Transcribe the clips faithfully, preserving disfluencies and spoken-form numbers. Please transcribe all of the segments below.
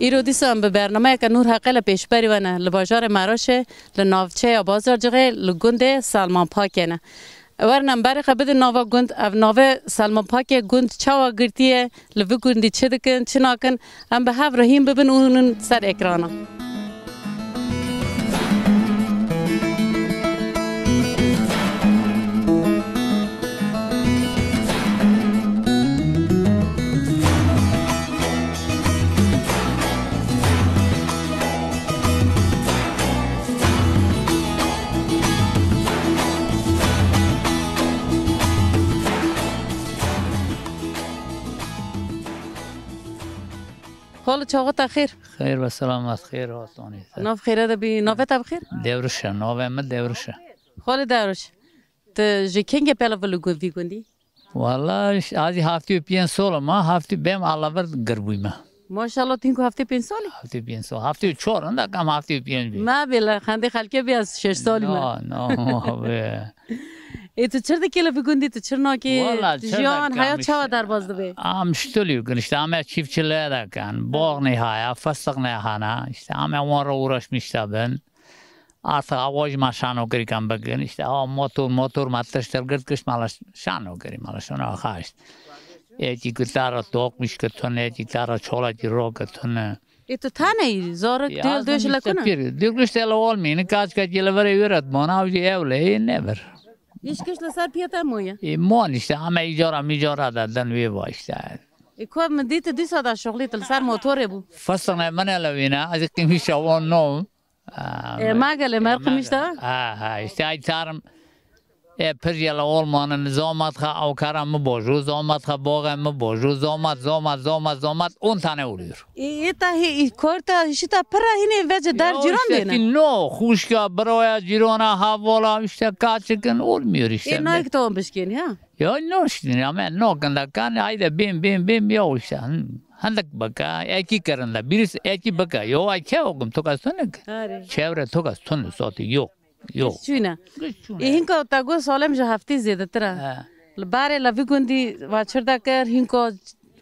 Îro dîsa em bi bernameyeke Nûr Heqê le pêşberî we ne. Li bajarê Meraşê, li navçeya Bazarcixê, li gundê Selman Pakê ne. Werin em berê xwe bidin nava gund, ev navê Selman Pakê gund çawa girtiye, li vî gundî çi dikin, çi nakin, em bi hev re hîn bibin û hûn ser ekrana. Xalo, çawa te xêr? Xêr ve selamet, xêr hatanî. Nav xêre de bî, navê te bi xêr? Dewriş e, navê min Dewriş e. Xalê Dewriş, tu ji kengê pêla vê li gu-, vî gundî? Wala, ez ê heftê û pênc sol ma, heftê bêm ala vir gir bûyme. Maşallah, tu hînku heftê û pênc solî? Heftê û pênc sol, heftê û çar, hinda kam heftê û pênc bî. Me bê, la xendê xelkê bê, ez şeş solî me. Na, na, ma bê. Ê, tu çir dikî li vî gundî, tu çir nakî? Wala, çir jiyan, dikim, heyat çawa işte, derbas dibe? Am ştulî kin, işte, ame çiftçiliğe de kin, boğ ne haya, fıstık ne hana, işte, ame wan re uğraşmış da bin. Artık avaj ma şano kirikan bikin, işte, ha, motor, motor ma tiştir girt kişt, mala şano kiri, mala şano xaşt. Eti ki tara tokmiş ki tune, eti tara çola ki ro ki tune. Ê, tu tane yî, zarok dêl döş le kuna? Dil kişt ele olmayın, kaç kaç yıl vere üret, mona avcı evle, e, never. Îş kişt li ser piyete moye? E, mon işte, ama icara micara da den ve var işte. Ê, ku min dît dîsa da şoxlî tu li ser motorê bû? Fıstık ne mene le vîna, ez qîmî şavon nom. Ê, me gelê me qimîşta? Ha, ha, işte ay tarım. E, pir yala olmanın, zomat ha, awkara mı boju, zomat ha, boğe mı boju, zomat, zomat, zomat, zomat, on tane oluyor. Ê, ê, ta hê, ê, kor ta, hişî ta pir a hînê vece dar cîran işte dêne. Ki no, xuşka, broya, cîrona, havola, işte kaçıkın olmuyor işte. Ê, nayk to bişkên, ha? Ya no işte, ama no kında kan, ayda bim, bim, bim, ya işte. Handak baka, eki karında, birisi eki baka, yo ay ke okum, toka sonik. Çevre toka sonik, soti yok. Yok. Çûne. Ê, hinka te got salem ji heftê zêdetir e. He. Li barê la vî gundî va çir de kir, hinko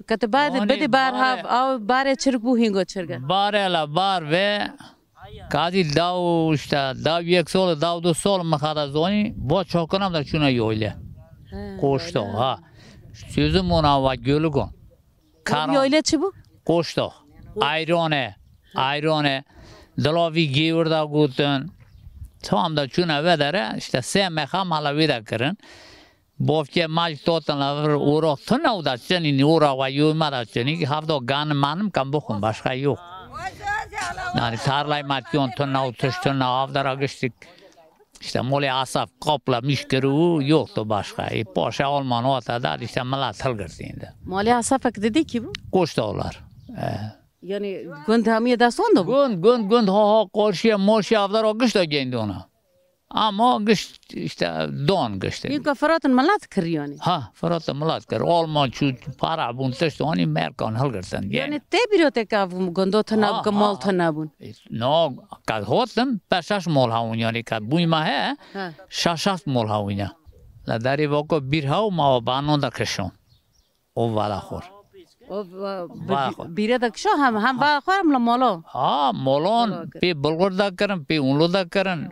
ke tu ba-, bidî bar hev, aw barê çirk bû, hingo çirge. Barê la bar ve, kadî daw işte, daw yek sol, daw du sol mixada zonî, bo çokunam da çûne yoyle. He, koşto, ha. Sözüm ona va gölü gon. Karan. Yoyle çi bû? Koşto. Ayrone. Ayrone. Dilavî gêwir da gotin. Tam da çûne vedere, işte sê mexa mala wî de kirin. Bofke maç totin la vir ûro tune û da çinî, ûra wa yûma da çinî, hevdo ganim manim kam bixwin, başka yok. Yani tarlay matyon tune û tişt tune, avdara giştik. İşte molê asaf kapla miş kir û yoktu başka. E, paşa Alman o da işte milet hilgirtîndi. Molê asafek didî kî bû? Koştolar. E. Yani gund hamiye destan da bû? Gund, gund, gund, ha, ha, karşıya, marşıya, avdara gişta gendona. Ama gişt, işte, don gişte. Yeka Firat'ın milat kir yani. Ha, Firat'ın milat kir. Alman çû para bûn tişt, hani merkan hilgirtin. Yani te bîroteka gundo tuna, ha, mal tuna bûn. No, kad hotin, pe şaş mol hawin yani, kad bûy ma he, şaş şaş mol hawin ya. La darî vako bir haw ma o banon da kişon. O vala xor. O va-, vala xor. Bîre da kişo hem, hem vala xor hem la molo. Ha, molon, pê bulgur da kirin, pê unlu da kirin.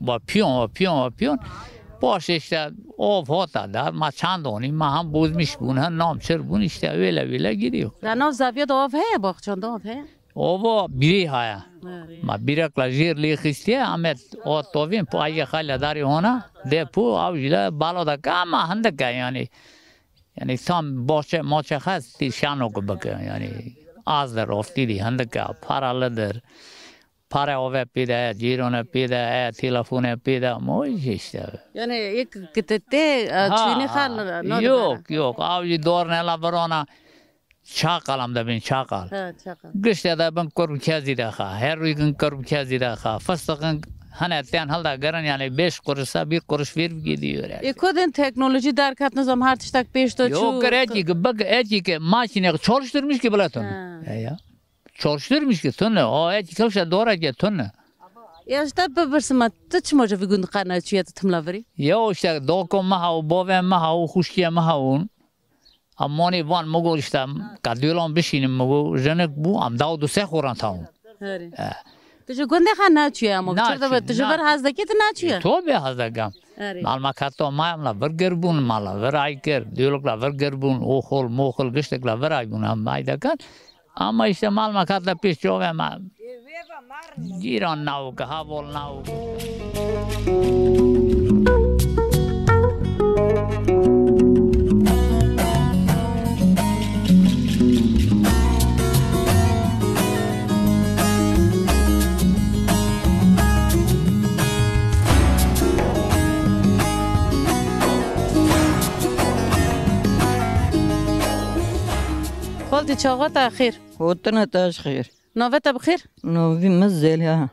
Va piyon, va piyon, va piyon. Baş işte, ov hota da, ma çand oni, ma hem bozmiş bûn, hem nam çir bûn, işte öyle böyle gidiyor. Da nav zaviye da ov heye, bak çand ov heye. Ovo bîrê haya. Ma bîrekla jêr lê xistiye, Ahmet o tovin, pu aye xalya darî hona, de pu, av jile balo da ka, ama hindike yani. Yani tam boçe, moçe xest, tî şano ku bike, yani. Az der, oftî dî, hindike, paralı der. Pare ove pide, cîrone pide, e, telefone pide, mo işte. Yani, yek kitete, e, ha, çînê xal, ha, yok, yok, av jî dor ne la verona. Çaqal em dibin, çaqal. Ha, çaqal. Gişte de bin kurb kezî de xa. Her rûykin kurb kezî de xa. Fistiqin hene ten hilda gerin, yani beş kuruşa bir kuruş ver gidiyor yani. E, kodin teknoloji derket nizam her tiştek pêş de çû. Yok, etki ki, bak, etki ki makine çalıştırmış ki bile tun. Ha. E ya. Çalıştırmış ki tun. O etki çalışa doğru ki tun. Ya işte bibirsim, tu çima ji vî gund qerna çiye tu timla virî? Ya işte doko me haw, bove me haw, xuşkiye me hawun. Em wanê van, mi got işte, ka dêlan bişînin, mi got, jinik bû, em daw du sê xoran tawin. Herê. E. Tu ji gundê xwe naçûye ama, Naçû, çi dibe? Tu ji vir naçû. Hez dikî, tu naçûye? To bê hez dikim. Erê. Mal me keta me, em la vir gir bûn, mal la vir ay kir, dêlok la vir gir bûn, oxol, moxol, giştek la vir ay bûn, em ay dikin. Ama işte mal me keta pêş çavê me. Cîran navke, heval navke. Xaltî, çaxa te xêr. Hotine te ji xêr. Navê te bi xêr? Navê min Zeliha.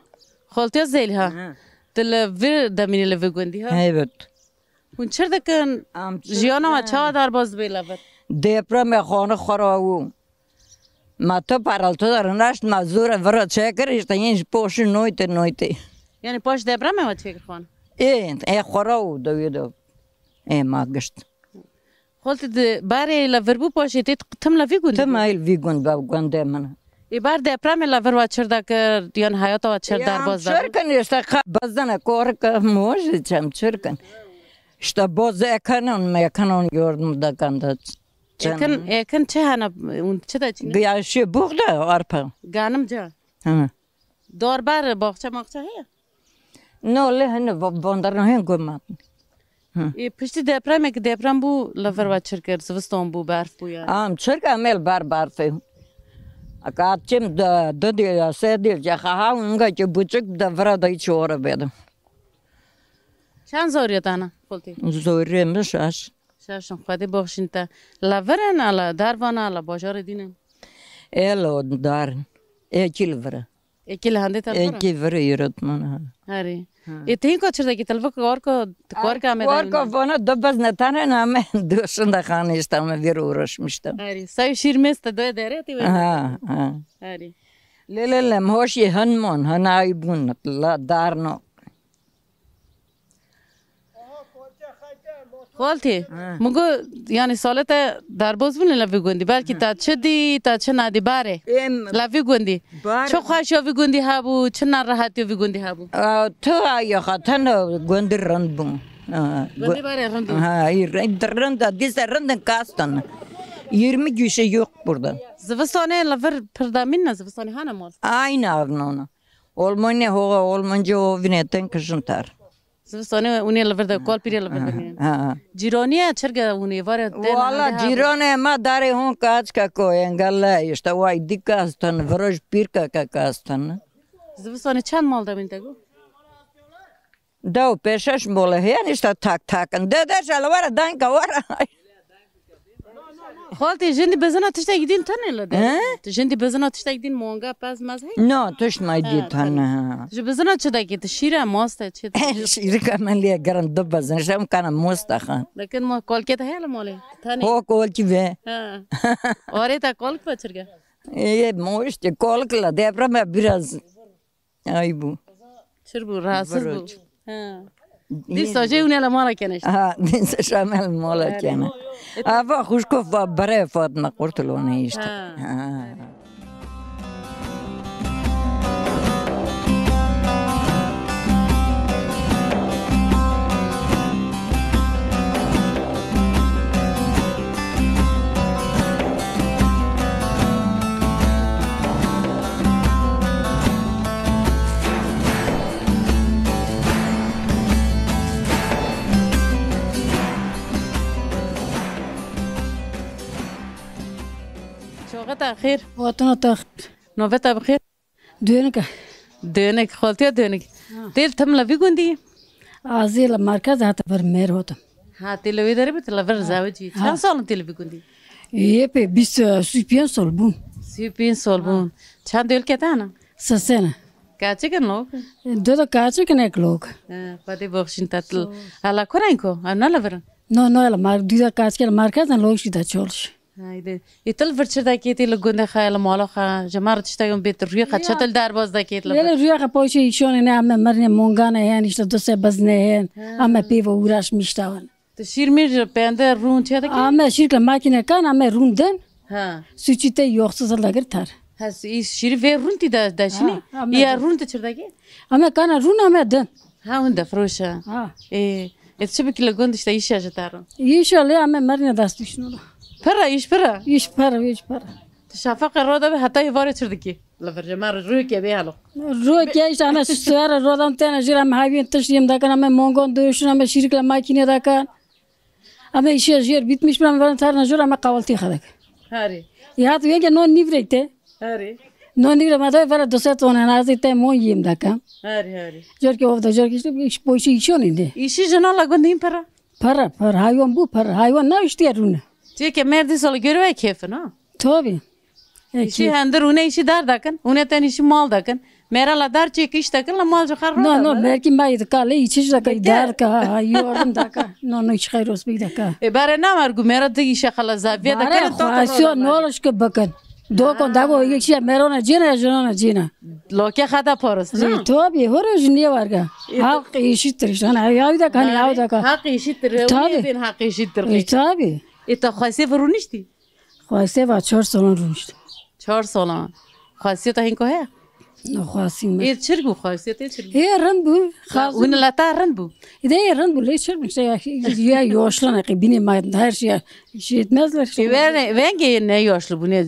Xaltiya Zeliha. He. Tu li vir demînî li vê gundî ha? Heyvet. Hûn çi dikin? Em çi Jiyana we dikin? Çawa derbas dibe li vir? Depremê xane xwe ra û. Ma tu paraltı da rinaşt, ma zora vira çekir, işte yin ji poşi noyte noyte. Yani paş depremê we çekir xwan? Ê, ê xwe ra û dewê de. Ê ma gişt. Xoltî di barê li vir bû, paşê tê tim li vî gund Tim bû? Ay li vî gund be gundê min. Ê bar depremê li vir we çir dekir, yan heyata we çir Ya, derbas çir debû? Kin işte ka bezene korka mojî çem çir kin. İşte boz ekanon mekanon yordum da kanda. Ekin, ekin çi hene, hûn çi de çîne? Giya şey buğda arpa. Ganim ca. Hı. Dorber, baxçe maxçe heye? No, lê hene va-, vandarna hên gomat. Hı. Ê, piştî depremê ki deprem bû, li vir we çir kir, zivistan bû, berf bû yani. Am, çirka mel ber berfê. Aka çim de, de diye ya, se diye ya, ha, ha, unga ki buçuk de vira da hiç ora bedim. Çend zoriyet ana, Xoltî? Zoriyê min şaş. Şaşin, Xwedê baxşîn te. Li vir in, ala dervan, ala bajarê dîn in? Elo dar. Ekil vira. Êkî li hendê te li vir e? Êkî vir e, yirot min ha. Herî. Ha. Ê, te hîn ka çir dekî, te li vir kar ka, tu kar ka me Kar ka dayûn. Vana du bezne tane name, du şinda xanê işte me vir uğraşmıştım. Herî. Say şîr mêz te doya dere tê wê. Ha, ha. Herî. Lê lê lem hoşî hin mon, hin ay bûn, la darno. Xoltî, Ha. min got, yani salê te derbas bûne li vî gundî. Belkî te çi dî, te çi nedî barê. Em Li vî gundî. Bar- Çi xweşiya vî gundî hebû, çi nerehetiya vî gundî hebû? A, tu ya xwe tene gundî rind bûn. Ha, Gundî gu- barê rind bû. Ha, iyi, rind, rind, dîse rindin kastan. Yirmi kişi yok burada. Zivistanê li vir pir demîn ne, zivistanê hene mal. Aynı avnona. Olmanya hoga, olmanca o vinetin kışın tar. Zivistanê hûn ê li vir de, kol pîrê li vir de mînin. Ha. Cîraniye çirge hûn ê vare tê Wala nehande ha. Cîranê ma darê hûn kaçka koyen gelle işte way dikastan, viroj pîrka ke kastan. Zivistanê çend mal demîn te got? Dew pêşeş mole heye işte tak takin. De de şal wara danka wara. Xaltê, jindî bizina tiştek dîn tune li de? He? Tu jindî bizina tiştek dîn monga pez mez heye? No, tişt may Ha, dî tune. Tune. Ha. Ji bizina çi dekî? Tu şîre, maste, çi dekî? Şîrika me lê gerin du bezin, şem kana mosta xan. Lekin ma kolkê te heye li malê? Tane? Ho kolkî ve. Ha. Arê te kolk ve çirge? Ê, mo işte kolk la depreme biraz Ay bû. Çir bû, rahatsız bû. Viroj. Ha. Dîsa jê hûn ê li mala kene işte. Ha, dîsa şamel mala kene. Ava xuşko fa bere Fatma Kurtulone işte. Ha. Ha. Çaxa te xêr. Watana te xêr. Navê te bi xêr. Dönük. Dönük, xaltiya Dönük. Ha. Tê li tim li vî gundî? Azê li merkez hata vir mêr hotim. Ha, tê li wê derê bî, tê li vir zewicî. Ha. Çend sal in tê li vî gundî? Yê pê bîst, sî û pênc sal bûn. Sî û pênc sal bûn. Çend dêlkê te hene? Sesene. Kaçik in lok? Du de kaçik in ek lok. Ha, Xwedê baxşîn te til. Sağ ol. Hala kurên ku? Em ne li vir in? No, no, li mer-, du de kaçik li merkez in lok jî de çalış. Haydi. Ê, tu li vir çi dekî, tê li gundê xwe, li mala xwe, ji me re tiştek bê, tu rûyê xwe çi Ya. Til derbas dekî li vir? Lê rûyê xwe poşê îşonê ne, em ê mirinê mongane hên, işte du sê bezne hên, Ha. Em ê pê ve uğraşmış tawin. Tu şîr mîr ji pende rûn çê dikî? Ame şîrkle makîne kan, ame rûn din. Ha. Suçî te yoxsuz hildagir tar. Ha, su-, î şîrî vê rûn tî de, de şinî? Ha, ame Ya de. Rûn tu çir dikî? Ame kana rûn, ame din. Ha, hûn de firoşe. Ha. Ê, ê, tu çi bikî li gund işte îşe ji te re? Îşe lê ame merine dest bişnolo. Pira, îş pira. Îş pira, îş pira. Tu şafaqê roda be heta êvarê çir dikî? Li vir ji me rûyekê bê helo. Rûyekê işte ame suere rodan tene jira me havîn tişt yim dakan, ame mongon duşun, ame şîrkle makîne dakan. Ame îşe jêr bitmiş, me verin tarna jira me kahvaltı xedak. Harî. Ya tu yenge non nîvreyte. Harî. Non nîvre me da vere du sed ton en azî te mon yim dakan. Harî, harî. Jor ki ovda, jor ki işte iş boşu işon indi. İşi jina la gundin para. Para, para, hayvan bu para, hayvan ne işte rûne. Çiyê ke merdî sol gör ve kêfin ha. Tabii. Îşî Ekî. Hendir hûne îşî dar dakin, hûne ten îşî mal dakin. Mera la dar çêk îş dakin, la mal ji xwe rû No, no, dakin. Belkî me yê dika, lê îçiş daka, Dike. Dar dika, ha, ha, yordim daka. No, no, îç xeyr olsun, bir daka. E, bare namar gu mera di îşe xala zaviye Bare dakin, to xwasiyo rû nol şke bakin. Dokon dago, yek şey merona cina ya jinona cina. Loke xada poros, Zî, ne? Tabii, horo jiniye varga. E, Hak eşittir işte, hani ya bir dakika, hani ya bir dakika. Hak eşittir, Tabii. Hak eşittir. E, tabii. E, ta xwasiye vurunişti. Xwestê va çar solan rûnişt. Çar solan. Xwestiyê te hînko heye? Xwestî me. Ê çir bû, xwestiyê te çir bû? Ê rind bû. Xwestî Hûn leta rind bû? Ê de ê rind bû, lê çir bû. İşte ya, ya yaşlı ne ki, bine ma her şey, şey etmezler işte. Ê, wen-, vengê ne yaşlı bû, ne,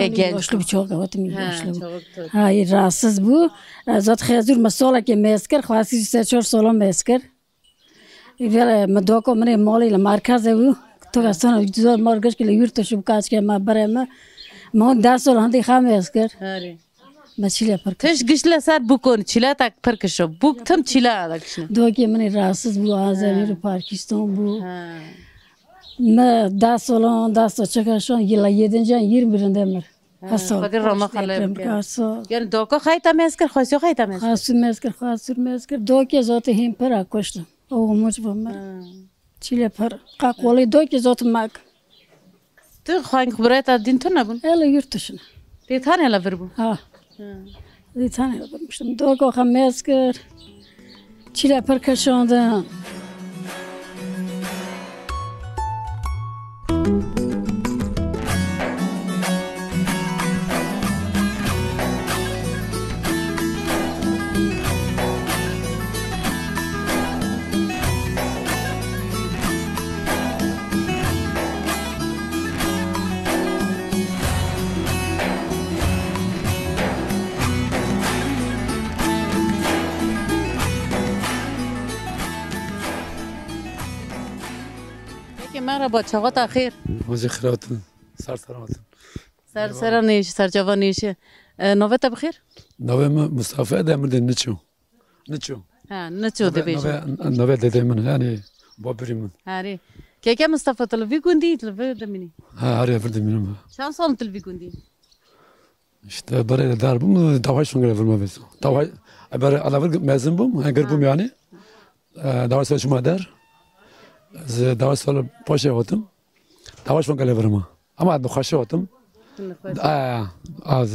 e, genç. Yaşlı bû, çok, evet, Ha, yaşlı bû. Çok, çok. Ha, ê rahatsız bû. E, zat xezûr me sola ke mezkir, xwestî se çar solan mezkir. Vele me doko min ê malê li merkezê bû. Tu ve sana zor mar giş ki li yurt dışı bu kaç ke me bere me. Me on ders ol handi xam ez kir. Harî. Me çile pir kir. Tiş giş le ser bûkon, çile tak pir kişo. Bûk tim çile da kişne. Dokê min ê rahatsız bû, Alzheimer Ha. û Parkinson bû. Ha. Me ders olan, ders açık şon, yıla yedinci ay yirmi birinde mir. Ha, Hasta Xwedê oldu. Rama Xalê Ekrem bike. Gaso. Yani doka xayta mezkir, xwesiyo xayta mezkir. Xasu mezkir, xasu mezkir. Dokê zotê hîn pir a kuştim. O umuc bu me. Ha. Çile pir. Ka kolê dokê zot mak. Tu xweng buraya ta din tu nebun? Ele yurt dışına. Tê tane la vir bû? Ha. Ha. Tê tane la vir bû. Doko xa mezkir. Çile pir keşandim. Peki, merhaba, çawa te xêr? Hocê xiratin, ser selametin. Ser sera nêşî, ser çava nêşî. E, navê te bi xêr? Navê min Mustafa Demir de Niço. Niço. Ha, Niço Navê, dibêjin. Navê, navê dedê min, yani babirî min. Herê. Keke Mustafa, tu li vî gundî, tu li vir dimînî? Ha, herê vir dimînim. Çend sal tu li vî gundî? İşte berê de dar bûm, dawaş son gele vir me vêso. Dawaş, berê ala vir mezin bûm, eger bûm yani. E, dawaş ser çima der. Ez dawaş sol paşê hatim. Dawaş son gele vir me. Ama nexweşî hatim. Tu nexweş. E, az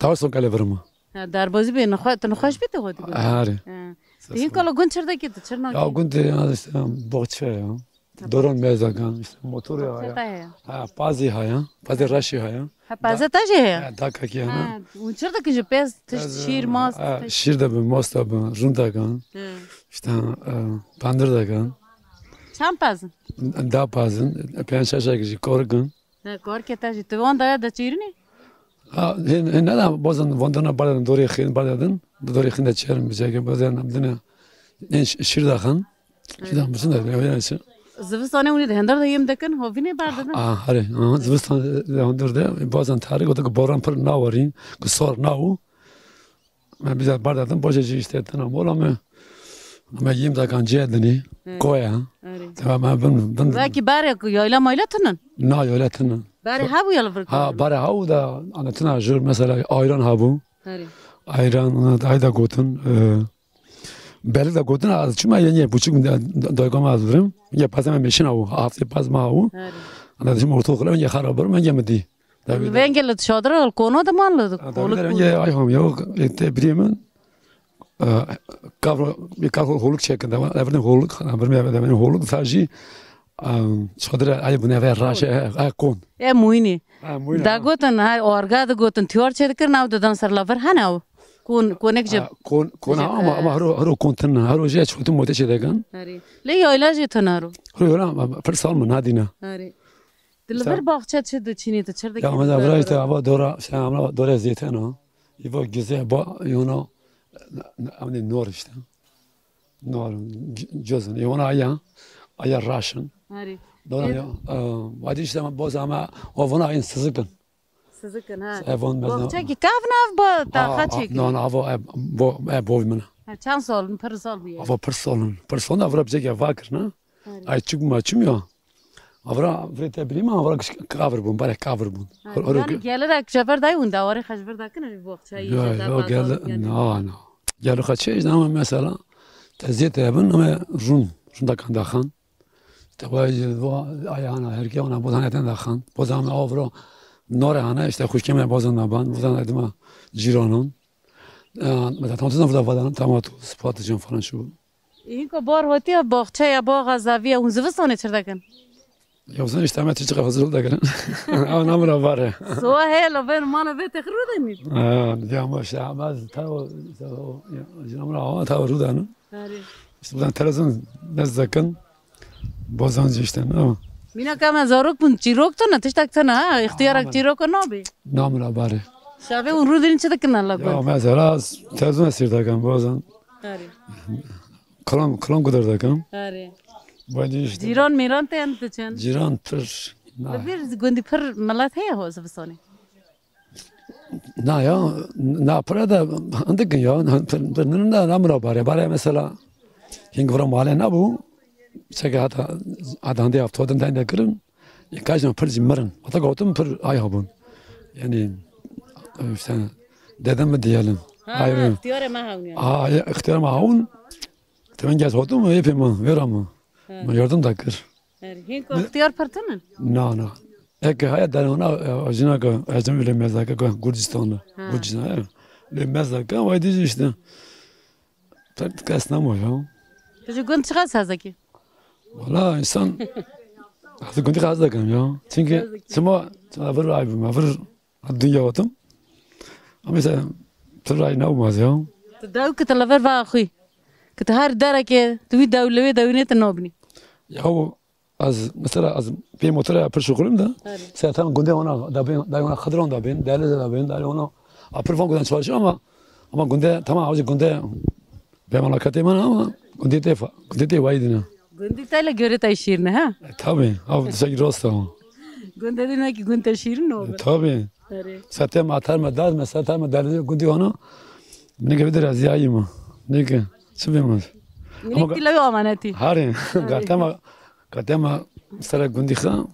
dawaş son gele vir me. Ha, derbazî bê nexwe-, tu nexweş bî tu hatî gund? Herê. Ha. Tu hîn kala gund çir dekî, tu çir nakî? Ya gund ya işte boxçe ya. Doron mezdagan, işte motor ya. Boxçe ya. Te heye? Ha, pazî haya, pazî reşî haya. Ha, paze te jî heye? Ha, dakakî hene. Ha, hûn çir dikin ji pez, tişt, şîr, mast, ha, tişt? Şîr de bin, mast de bin, rûn de kan. Hı. İşte, e, pandir de kan. Çend pez in? Da pez in, pênc şeş ek jî korik in. He, korikê te jî. Tu van daya de çîrinî? Ha, hin, hin ne da, bozun, van dona bardin, dorê xin bardin, dorê xin de çerin, bir şey, bozun, dine, ne şîr de kan. Şîr de, bütün de, yani, Zivistanê hûn ê di hender de yêm dikin, hovînê berdidin? Ah, herê, aha, zivistan de hundir de, bazan tarih, o da ki boran pir nawarî, ki sor nawu. Me bize berdidin, boşe jî işte, tena mola me, me yêm de kan cê dinî, Hı. Koya. Herê. Tamam, me bin, bin. Belki bare ku yayla mayla tinin? Na, yayla tinin. Bare habu ya li vir Ha, koyan? Bare habu da, ana tena jür, mesela, ayran habu. Herê. Ayran, ona da, ayda gotin, e, Belê de gotin, az çima yê, yê buçuk da-, da-, daygama az birim. Yê pazeme meşin awu, haftê paz ma awu. Herê. Ana dişim ortaokula, yê xara birim, yê mi dî. Vengê li çadira, li kono de man li Ha, kolu David, kolu. Yê ay ham, yok, e, te birî min. E, kavro, bir kavro holik çekin, devam, evine holik, bir mi evine holik, sadece, e, çadır ayı bu ne ver, raşe, e, e, kon. E, muhini. E, muhini, Da ha. Gotin, ha, orga da gotin, tiyar çedikirin, ew didan ser laver, hene ew. Kon, konek je. E, kon, kon, ama, ama haro, haro kontin, haro je çotum mote çedekan. Hari. Le yayla je tanaro. Haro yola, ama pir sal mı, nadina. Hari. Di li vir baxçe çi diçînî, tu çi dikî? Ya, mesela, vira işte, ava dora, işte, ama dora zeytin o. Îvo gize, ba, yono, ne, ne, ne, nor işte. Nor, c-, cozun. Yono aya, aya raşin. Harî. Dora ya, e, vadi işte, ama boz ama, o vona ayın sizikin. Sizikin, ha. Evon mezna. Baxçe ki kav nav ba, ta xaçê ki. No, no, avo, e, bo, e, bov min. Ha, çand sal, pir sal bûye. Avo pir salin. Pir salin, avra bize ya vakir, ne? Harî. Ay, çik ma çim ya. Avra, vre te bilî ma, avra kavir bûn, bare kavir bûn. Ha, yanî gelirek jever dayî hûn dawarê xwe ji vir dakin, ji boxçeyî, ya, ji ya, gel, na, na. Gel xwe çê, işte, ama mesela, teziyet hebin, ama rûn, rûn dakan daxan. Te vay, ayağına, herkê ona, bozan eten daxan. Bozan avra, nore ana, işte, xuşkeme bozan da ban, bozan edima cîranan. Ya, mesela, tam tuzan fıda vadan, tam tu, spatlıcan falan şu. Hinko bar hatiye baxçeya baxa zaviya hûn zivistanê çir dekin? Ya sen işte me çiçik hazır da gelin. Ama namra var ya. Soa hela ben mana ve te xru de mi? Ha, ya ama işte ama tawo, tawo, ya, namra ama tawo rudan. Harî. İşte buradan televizyon ne zakan bozancı işte ama. Mina kama zarok bun çirok to na, tiştak to na, ha, ihtiyar çirok nabi. Namra bari. Şave un rudin çi dekin la. Ya mesela televizyon sir dakan bozan. Harî. Kilam, kilam guder dekim. Erê. Vay işte. Cîran mêran tên diçin? Cîran pir, na. Li vir gundî pir milet heye ho zivistanê? Na ya, na pira de hindik in ya, na pir, pir, na, na, na min re bare. Bare mesela, hing vira malê nebû, çeke hata, hata hindê hafta din deng de kirin, yê kaç ne pir jî mirin. Hata gotim pir ay habûn. Yani, işte, dedim mi diyelim. Ha, ay, ha, ihtiyare me hewniye. Aa, ya, ihtiyare me hewun. Te min gez hotum, ê pê min, vera min. He. Min yardım da kir. Her, hîn ku Ne? ihtiyar pir tinin? Na, na. Eke haya derê ona, e, jina ke, ecem lê mezake ke Gurcistan'da. Ha. Gurcistan, he. Lê mezake, vay diyece işte. Pek kes nema ya. Tu ji gund çiqas hez dikî? Valla insan, hadi gundi hez dekem ya. Çünkü çima, çima vir ay bim, vir Dinya otum. Ama işte, tu ray ne olmaz ya. Tu dew ki tu li vir ve axwî. Ki tu her derekê, tu wî dew li wê dewînê tu nabînî. Ya o, az, mesela az bir motora pir şukulim de. Her. Sen tam günde ona, da ben, da ona kadron da ben, değerli de ben, da ona. Apır falan günden çalışıyor ama, ama günde, tamam, hocam günde ben ona katayım ama günde de fa-, günde de vay dina. Gundî te li gorî te şîrîn e, ha? E, tabii. Ev dişekî rast e. Gundê din wekî gund te şîrîn o. E, tabii. Erê. Setê me, atar me, daz me, setar me, derdi gundî hona. Neke bir de raziyayî me. Neke. Çi bê me? Ama Nîk dî lewê amanetî. Harê. Harê. Gatema, gatema sere gundî xa.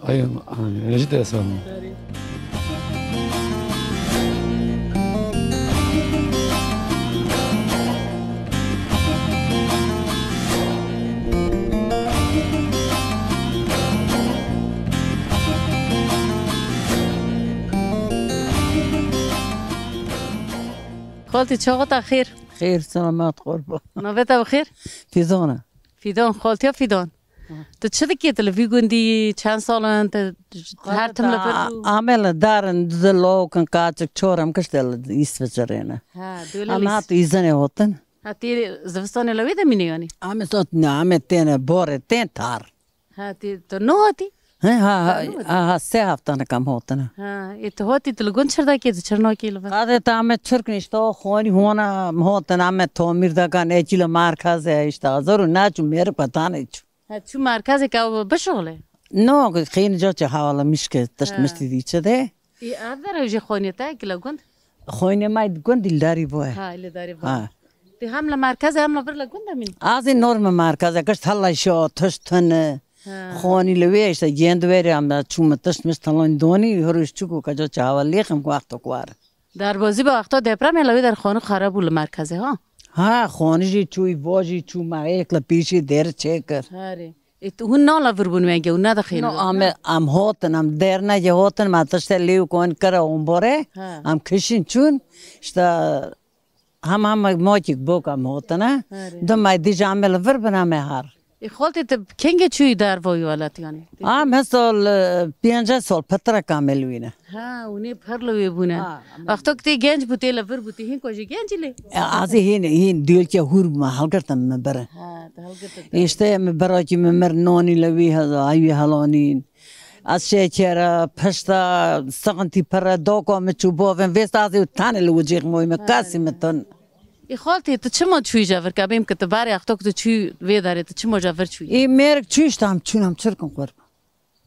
Ay, ay, enerji te hesabım. Xaltî, çaxa te xêr. Xêr, selamet, qurban. Navê te bi xêr? Fîzan e. Fîdan, xaltiya Fîdan. Hı. Tu çi dikî? Tu li vî gundî çend sal in? Tu her tim li vir bû? Ame li dar in, du lokin, kaçik, çor em kişte li Îsviçrê ne. Ha, dû li Em Îs- hat îzenê hotin. Ha, tê zivistanê li wê de mîne yanî? Ame sot ne, ame têne borê, tên tar. Ha, tê, tu nû hatî? He, ha, ha, ha, ha, sê heftanek em hotine. Ha, ê tu hotî, tu li gund çir dakê, tu çir nakî li vir? Qadê te ame çirkin işte o xonî hona em hotin, ame tomîr dakan, ekî li merkezê işte, hazir û naçû mêri petanê çû. Ha, çû merkezê ke ew bişuxulê? No, xîn ca çi hawala mişke, tişt Ha. miştî dî çi de. Ê, ev der ew jî xonî te, ekî li gund? Xonî me gund îl darî bo e. Ha, îl darî bo. Ha. Tê hem li merkezê hem li vir li gund de mîn? Azî norme merkeze, kişt hela şo, tişt tine. Ha. Xonî li wê işte, gend wêrê em de çûme tişt mişt telon donî, hiriş çû ku keco çawa lêxim ku wexto ku war. Derbazî bi wexta depremê li wê der xonî xerab bû li merkezê, ha? Ha, xonî jî çû, îvo jî çû, me êk li pîşî dêr çêkir. Herê. Ê, tu, hûn nala vir bûn wenge, hûn nedixînin, No, ha? Em, em hotin, em dêr neke hotin, me tiştê lê û kon kire ombore, Ha. em kişîn çûn, işte, Hem hem mokîk boka me hotine. Erê. Dima dî jî em ê li vir bin em ê har. Ê xaltê, tu kengê çûyî derva wî welatî yanî? Em hesa li pênceh sal pitirek em ê li wî ne. Ha, hûn ê pir li wê bûne. Ha, em ê Wexto ki tê genc bû, tê li vir bû, tê hîn ku jî genc î lê. E, ez ê hîn, hîn diyolke hûr bûme, hilgirtin min birin. Ha, tu hilgirtin. Îşte min birakî min mir, nanî li wî he-, ewî helanîn. Ez şekere, pişta, sixintî pire, doka min çû bavên, vêsta ez ê tenê li wicêx moyî me, Ha, kesî min tun. Ê xaltê, tu çima çûyî je vir? Ka bêm ki tu barê axtok tu çûyî vê derê, tu çima je vir çûyî? Ê mêrik çûyî işte em çûn em çirkin qurban.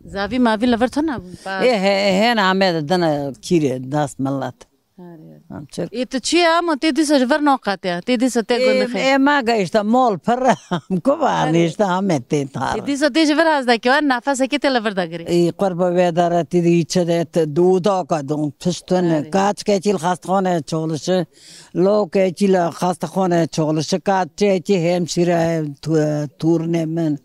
Zavî mavî li vir tune bûn? Ê he, hêna em ê didine kîrê dest millet. Erê. Em çirk. Ê tu çûyî ama tê dîsa ji vir naqetiya, tê dîsa tê Ê, gund dixe. Ê me ge işte mal pir em ku va Erê. işte em ê tê tar. Ê dîsa tê ji vir hez deke, wan nefesekê tê li vir dagirê. Ê qurba wê dere tê dî çi de te du daka don piştun. Erê. Kaç keçî li xastexane çalışı, lo keçî li xastexane çalışı, kaç keçî hemşire tu-, turne min.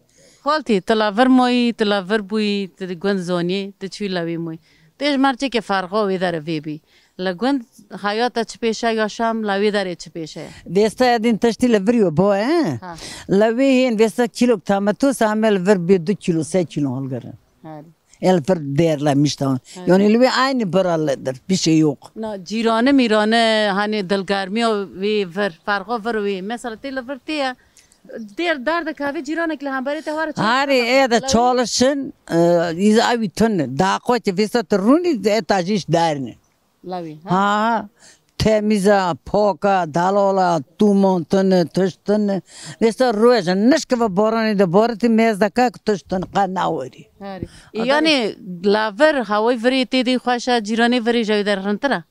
Xaltî, tu li vir moyî, tu li vir bûyî, tu di gund zonî, tu çûyî li wî moyî. Tê ji mercekê ferqa wê derê vê bî. Li gund heyata çi pêşe ya şam, li wê derê çi pêşe ye? Vêsta edîn tiştî li vir yo bo, he? Ha. Li wê hên vêsta kîlok tamatos em ê li vir bê du kîlo, se kîlo hilgirin. Herî. Ê li vir dêr le mişta. Herî. Yani li wê aynı bira li dir, bir şey yok. Na, cîrane mîrane, hani dilgermiya wê vir, ferqa vir wê. Mesela tê li vir tê ye, Dêr dar de kavê cîranek li hemberê te were çi? Harê ê de çalışın, e, îza ew tun. Daqo ki vêsta tu rûnî de eta jîş darine. Lawî, ha? Ha, temiza, poka, dalola, tumon tun, tişt tun. Vêsta roje nişkeve boranî de boriti mêz de kak tişt tun, qe nawerî. Harî. Ê, yani, la vir, hawayê virê tê dî xweş e, cîranê virê jewî de rintir e?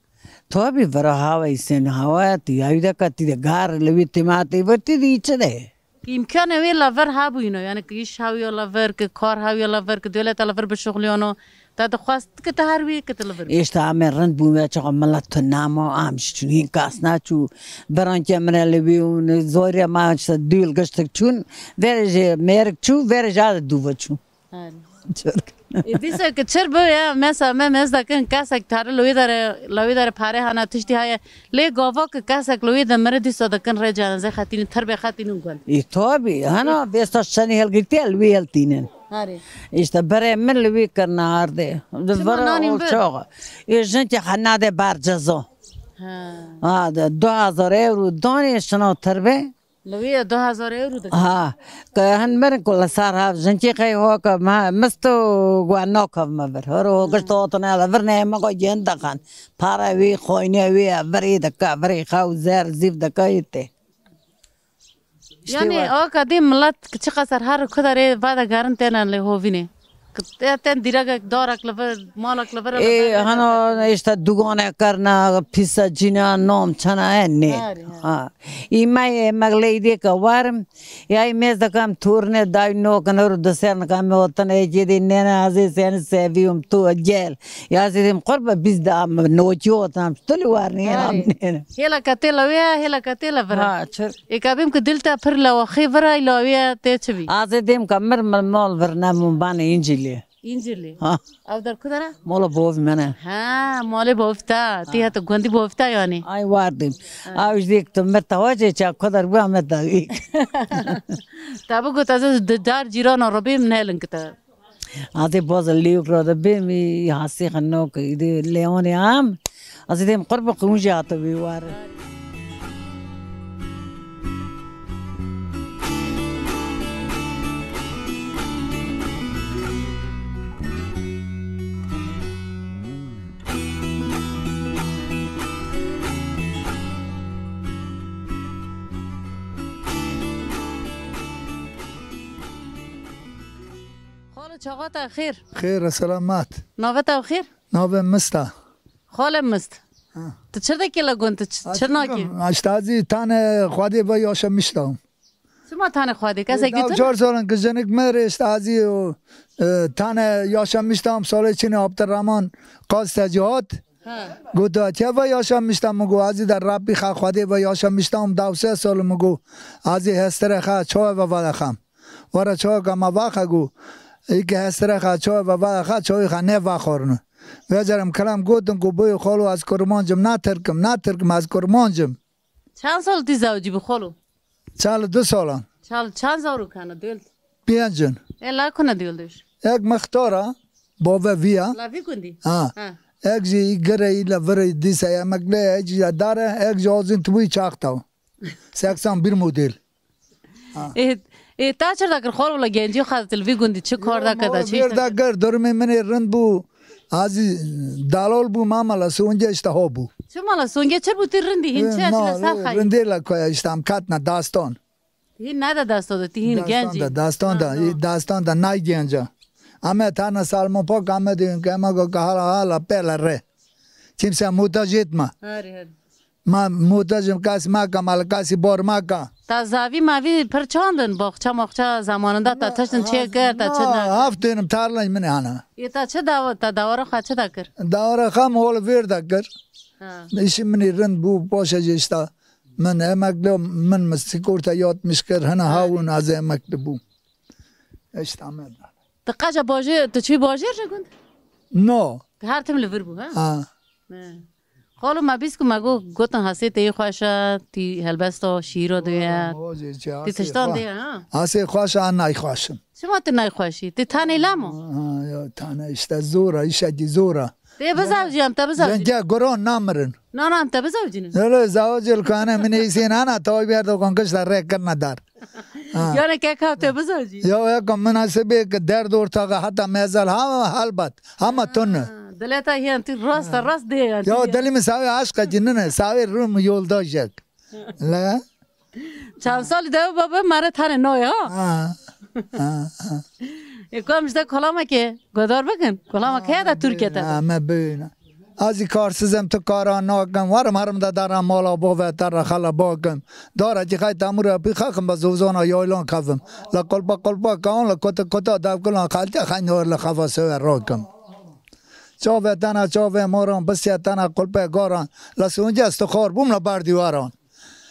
Tabii, vira hava îsen hava ti ya de ka ti de gar li wî timatê vir ti di çi de. Îmkanê wê li vir hebûyîno, yani ki îş hewya li vir, ki kar hewya li vir, ki dewleta li vir bişuxuliyano, te dixwest ki te her wî ki te li vir bî. Îşte em ê rind bûn ve çaxa millet tu nama, em ji çûn hîn kas naçû, birankê min e li wî û zorê ma işte dûl giştik çûn, verê jê mêrik çû, verê jê de dûve çû. Herî. Çirk. Ê, dîsa ki çir bi ya, mesa me mez dakin kesek tare li wê dere, li wê dere pare hana tiştî heye. Lê gava ki kesek li wê de mire dîsa dakin rê cenaze xetînin, terbê xetînin gund. Ê, tabi, hana vêsta şenî helgirtiye li wê heltînin. Herî. Îşte berê min li wê kirine ardê. Di Çima vera nanîn ol bi? Çaxa. Ê, jin ki hena de ber ceza. Ha. Ha, de du hezar euro danê şina terbê. Li wê ye du hezar euro dike. Ha, ke hin mirin ku li ser hev jinkî qey ho ke me mist û gwe nakevme vir. Her ho gişt hotine li vir ne me go yên dixin. Para wî, xoyne wî ye, virî dike, virî xew zer zîv dike yê tê. İşte Yani var. O kadî millet çiqaser her ku derê vade gerin têne lê hovînê. Te-, ten dîrek, darek li vir, malek li vir, Ê, hana işte dugane karna, pîsa cîna, nom çana e ne. Harî, harî. Ha. Î me, me leydi ke warim. Ya mêz de kam turne day no kan ru de ser kam otan e cedi nene azî sen seviyum tu gel. Ya dedim qurba biz de am no ki otan tu li warni Harî. Am ne. Hêla ke tê li wê, hêla ke tê li vir. Ha, çir. Ê, ka bêm ku dil te pir lewexê vira, îla wê tê çi bî? Azê dêm ka mir, mir mal vir ne min bane Încîlî. Încîlî? Ha. Ev der ku dera? Mola bov mene. Ha, malê bov te. Tê Ha. hete gundî bov te yani. Ay wardim. Ha. Aw ji dek tu mir tawacê ça ku der bu amet da wî. Te bigot ez di dar cîrana re bêm nelin ki te. Azê boz liyuk ro de bêm, î hasî xinok, î de leonê am. Azê dêm qurbi qunci hate wî war. Xalo, çaxa te xêr? Xêr, selamet. Navê te xêr? Navê Mista. Xalê Mist. Ha. Tu çi dikî li gund, tu ç-, çi nakî? Aştazî tane Xwedê ve yaşamıştım. Çima tane Xwedê? Kesek Daw dîtin? Çar salan ki jinik mir, işte azî o, e, tane yaşamıştım, solê çini Abdurrahman Kasteci hat. Ha. Gotu, "Çe ve yaşamıştım?" Go, "Azî de Rabbi xa Xwedê ve yaşamıştım, daw se sol." Go, "Azî hestere xa, çoğu ve vada xam." Wara çoğu gama vaxa go, "İki hestere xa, çoğu ve vada xa, çoğu xa ne vaxornu." Vecarim kilam gotin ku, "Boyu xolo, az kurmancım, na Tirkim, na Tirkim, az kurmancım." Çend sal tî zewcî bi xolo? Çal du salan. Çal çend zarok hene dil? Pênc in. E la kuna dil diş? Ek mextara, bave viya. La vî gundî? Ha. Ha. Ek jî girey la virey dîsa emekle, ek jî dare, ek jî azin tibûy çaxta. Seksan bir model. Ê, ê, ta çi dakir xol wala gencî xwe dil vî gundî çi kar dakir da çi? Vêr dakir, durumê min ê rind bû. Azî dalol bû, ma mala Songê işte ho bû. Çi mala Songê çi bû, tî rindî hîn çi, çi le ser xay? Rindê la koya işte am katna dastan. Hîn nade dastan da, tî hîn gencî. Dastan da, dastan da, dastan da nay genca. Ame tane Salman Pak ame diyin ke ema go ke hala hala pela re. Kimse muhtaç etme. Hari hari. Ma muhtacim kas maka, mal kasi bor maka. Ta zavî mavî pir çandin, boxça moxça zamanında ta tiştin çê kir, ta çi da? Haft dönüm tarlayı min ana. Yê ta çi dawa, ta dawara xwe çi da kir? Dawara xam hol vêr da kir. Ha. İşi minî rind bû, poşa jê işte. Min emekli, min mi sigorta yatmış kir, hina hawun az emekli bû. İşte Ahmet. Ti qeca bajêr, ti çûyî bajêr ji gund? No. Ti her tim li vir bû, ha? Ha. Ne. Xalo me bîst ku me got, gotin hesê te yê xweş e, tî helbesta şîra diye. Tî tiştan diye, ha? Hesê xweş e, nay xweş in. Çima tu nay xweş î? Tu tenê lemo? Ha, ya, tane işte zor e, îşekî zor e. Tê bizewcî em te bizewcî. Jengê guran namirin. Na, na, em te bizewcînin. Öyle zewcî li kane min îsîn ana, tawî ber dokan kişta rê kirine dar. Ha. Yani kek ha te bizewcî. Ya, ya, ka minasebê ki derd ortağı hatta mezel ha, halbat. Hama tunne. Ha, dilê te yan tu rast, rast dê yani. Ya, dilê min savê aşka cinine, savê rum yoldaşek. La? Çand salî de baba mare tane noy ha? Ha. Ha, ha. E, kom işte kolamekê godar bikin. Kolamekê ya da Türkiye te. Ha, me böne. Azî karsizim, tu kara nakim. Warim herim de dara mala bove te re xela bakim. Dara ki xay tamura pi xakim be zovzona yaylan kavim. La kolpa kolpa kaon la kota kota davkulan xalti xay nor la xava sewe rakim. Çave tena çave moran, bisiye tena kolpe garan. La sonce estixar bûm la bar dîwaran.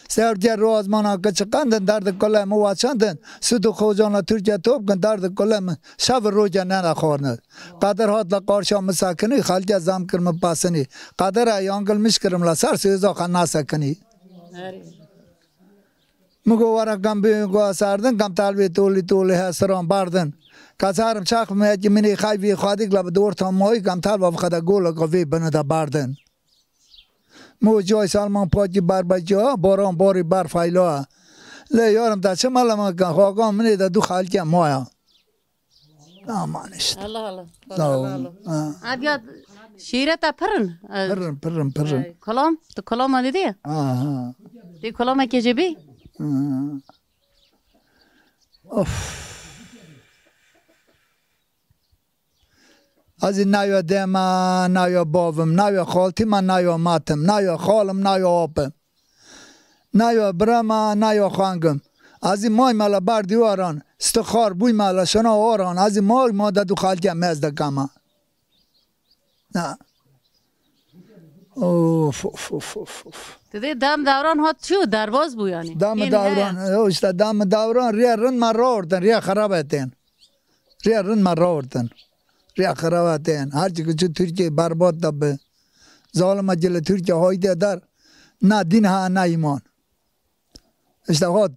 Sewrtiya ro azmana ki çiqandin, derdi kule mi waçandin. Sud û xocan li Tirkiye top kin, derdi kule mi şev û roja nena xwarni. Qedir hat li qarşiya mi sekinî, xelke zam kir mi pasinî. Qedira yangil miş kirim la ser sêza xwe nasekinî. Mi go were kam bi go serdin, kam talbê tolî tolî hesiran berdin. Kaçarim çax mi yekî minê xayvî xwadik la bi dor tam moyî kam talba bi xwe de gol xwe vê bini de berdin. Mo cay Salman Pakî ber be ca, baran barî ber feyla. Lê yarim te çi meleman ke, xakan minê de du xelke maya. Aman işte. Allah Allah. Sağ ol. Allah Allah. Ha. Ev ya şiîre te pirin. Pirin, pirin, pirin. Ay, kolam, tu kolama dedi ya. Ha, ha. Di kolama kecebî. Ha. Of. Ez ê nayo dema, nayo bavim, nayo xaltî ma, nayo matim, nayo xalim, nayo apim. Nayo birema, nayo xangim. Ez ê may mala bar dîwaran, stixar bûy mala şina oran, ez ê may ma de du xaltiya mez de kama. Na. Of, of, of, of, of. Didê dem dewran hat çû, derbaz bû yani. Dem dewran, o işte dem dewran riya rind me raortin, riya xerabe tên. Riya rind me raortin. Riya xerabe tên. Her çi çû Tirkiye berbat da bi. Zalima ci li Tirkiye hayde der. Na din ha, na iman. İşte hat.